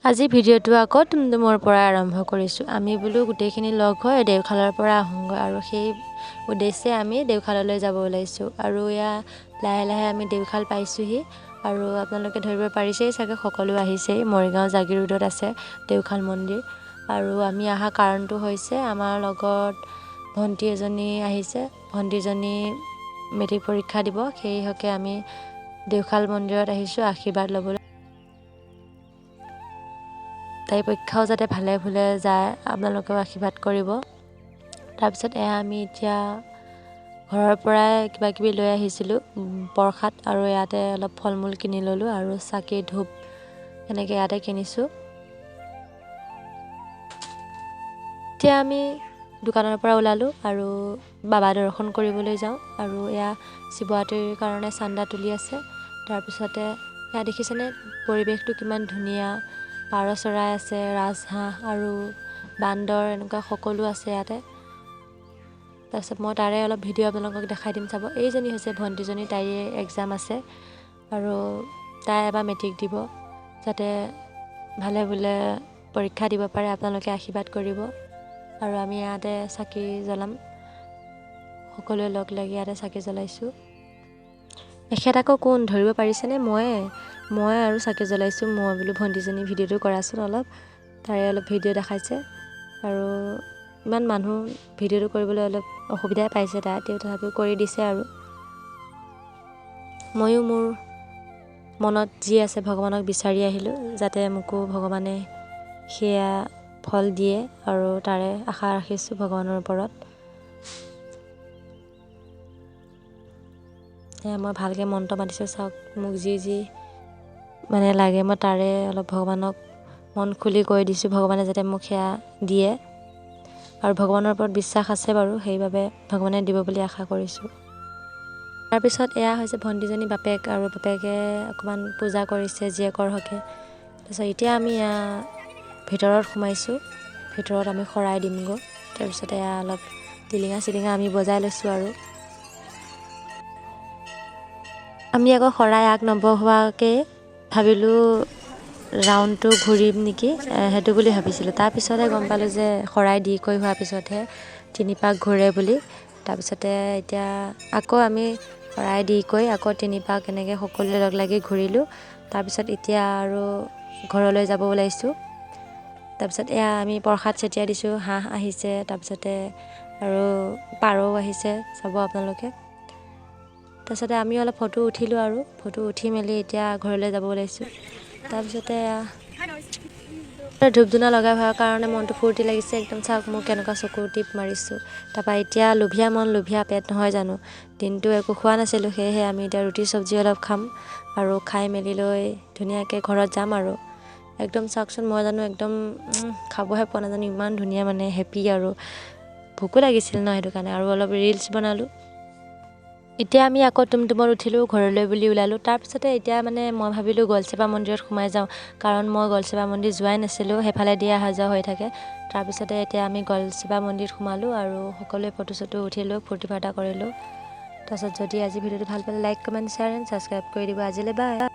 আজি ভিডিঅ'টো আকৌ টুমটুমৰ পৰা আৰম্ভ কৰিছোঁ। আমি বোলো গোটেইখিনি লগ হৈ দেওশালৰ পৰা আহোঁগৈ আৰু সেই উদ্দেশ্যে আমি দেওশাললৈ যাব ওলাইছোঁ। আৰু এয়া লাহে লাহে আমি দেওশাল পাইছোঁহি আৰু আপোনালোকে ধৰিব পাৰিছেই চাগে, সকলো আহিছেই। মৰিগাঁও জাগীৰোডত আছে দেওশাল মন্দিৰ। আৰু আমি অহা কাৰণটো হৈছে আমাৰ লগত ভণ্টি এজনী আহিছে, ভণ্টিজনী মেট্ৰিক পৰীক্ষা দিব, সেই হকে আমি দেওশাল মন্দিৰত আহিছোঁ আশীৰ্বাদ ল'বলৈ। তাইৰ পৰীক্ষাও যাতে ভালে ভুলে যায়, আপোনালোকেও আশীৰ্বাদ কৰিব। তাৰপিছত এয়া আমি এতিয়া ঘৰৰ পৰাই কিবা কিবি লৈ আহিছিলোঁ প্ৰসাদ, আৰু ইয়াতে অলপ ফল মূল কিনি ল'লোঁ আৰু চাকি ধূপ এনেকৈ ইয়াতে কিনিছোঁ। এতিয়া আমি দোকানৰ পৰা ওলালোঁ আৰু বাবা দৰ্শন কৰিবলৈ যাওঁ। আৰু এয়া শিৱৰাত্ৰিৰ কাৰণে চান্দা তুলি আছে। তাৰপিছতে এয়া দেখিছেনে পৰিৱেশটো কিমান ধুনীয়া, পাৰ চৰাই আছে, ৰাজহাঁহ আৰু বান্দৰ এনেকুৱা সকলো আছে ইয়াতে। তাৰপিছত মই তাৰে অলপ ভিডিঅ' আপোনালোকক দেখাই দিম, চাব। এইজনী হৈছে ভণ্টিজনী, তাইৰে এক্সাম আছে আৰু তাই এবাৰ মেট্ৰিক দিব, যাতে ভালে বোলে পৰীক্ষা দিব পাৰে, আপোনালোকে আশীৰ্বাদ কৰিব। আৰু আমি ইয়াতে চাকি জ্বলাম, সকলোৱে লগ লাগি ইয়াতে চাকি জ্বলাইছোঁ। এখেত আকৌ কোন ধৰিব পাৰিছেনে? মই আৰু চাকি জ্বলাইছোঁ। মই বোলো ভণ্টিজনী ভিডিঅ'টো কৰাচোন অলপ, তাৰে অলপ ভিডিঅ' দেখাইছে। আৰু ইমান মানুহ ভিডিঅ'টো কৰিবলৈ অলপ অসুবিধাই পাইছে তাই, তেওঁ তথাপিও কৰি দিছে। আৰু ময়ো মোৰ মনত যি আছে ভগৱানক বিচাৰি আহিলোঁ, যাতে মোকো ভগৱানে সেয়া ফল দিয়ে আৰু তাৰে আশা ৰাখিছোঁ ভগৱানৰ ওপৰত। এয়া মই ভালকৈ মন্ত্ৰ মাতিছোঁ, চাওক মোক যি যি মানে লাগে মই তাৰে অলপ ভগৱানক মন খুলি কৈ দিছোঁ, ভগৱানে যাতে মোক সেয়া দিয়ে। আৰু ভগৱানৰ ওপৰত বিশ্বাস আছে বাৰু, সেইবাবে ভগৱানে দিব বুলি আশা কৰিছোঁ। তাৰপিছত এয়া হৈছে ভণ্টিজনী বাপেক, আৰু বাপেকে অকণমান পূজা কৰিছে জীয়েকৰ হকে। তাৰপিছত এতিয়া আমি এয়া ভিতৰত সোমাইছোঁ, ভিতৰত আমি শৰাই দিমগৈ। তাৰপিছত এয়া অলপ টিলিঙা চিলিঙা আমি বজাই লৈছোঁ। আৰু আমি আকৌ শৰাই আগ নবঢ়োৱাকৈ ভাবিলোঁ ৰাউণ্ডটো ঘূৰিম নেকি, সেইটো বুলি ভাবিছিলোঁ। তাৰপিছতহে গম পালোঁ যে শৰাই দি কৰি হোৱাৰ পিছতহে তিনিপাক ঘূৰে বুলি। তাৰপিছতে এতিয়া আকৌ আমি শৰাই দি কৰি আকৌ তিনিপাক এনেকৈ সকলোৱে লগ লাগি ঘূৰিলোঁ। তাৰপিছত এতিয়া আৰু ঘৰলৈ যাব ওলাইছোঁ। তাৰপিছত এয়া আমি প্ৰসাদ ছটিয়াই দিছোঁ, হাঁহ আহিছে, তাৰপিছতে আৰু পাৰও আহিছে, চাব আপোনালোকে। তাৰপিছতে আমি অলপ ফটো উঠিলোঁ আৰু ফটো উঠি মেলি এতিয়া ঘৰলৈ যাব ওলাইছোঁ। তাৰপিছতে ধূপ ধূনা লগাই হোৱাৰ কাৰণে মনটো ফূৰ্তি লাগিছে একদম। চাওক মোৰ কেনেকুৱা চকু টিপ মাৰিছোঁ। তাৰপৰা এতিয়া লোভীয়া মন লোভীয়া পেট নহয় জানো, দিনটো একো খোৱা নাছিলোঁ, সেয়েহে আমি এতিয়া ৰুটি চব্জি অলপ খাম আৰু খাই মেলি লৈ ধুনীয়াকৈ ঘৰত যাম। আৰু একদম চাওকচোন, মই জানো একদম খাবহে পোৱা নাজানো, ইমান ধুনীয়া মানে হেপী। আৰু ভোকো লাগিছিল ন, সেইটো কাৰণে আৰু অলপ ৰিলচ বনালোঁ। এতিয়া আমি আকৌ টুমটুমত উঠিলোঁ, ঘৰলৈ বুলি ওলালোঁ। তাৰপিছতে এতিয়া মানে মই ভাবিলোঁ গলচেপা মন্দিৰত সোমাই যাওঁ, কাৰণ মই গলচেপা মন্দিৰ যোৱাই নাছিলোঁ, সেইফালে দিয়ে অহা যোৱা হৈ থাকে। তাৰপিছতে এতিয়া আমি গলচেপা মন্দিৰত সোমালোঁ আৰু সকলোৱে ফটো চটো উঠিলোঁ, ফূৰ্তি ফাৰ্তা কৰিলোঁ। তাৰপিছত যদি আজি ভিডিঅ'টো ভাল পালে like, comment, share and subscribe কৰি দিব। আজিলৈ বাই।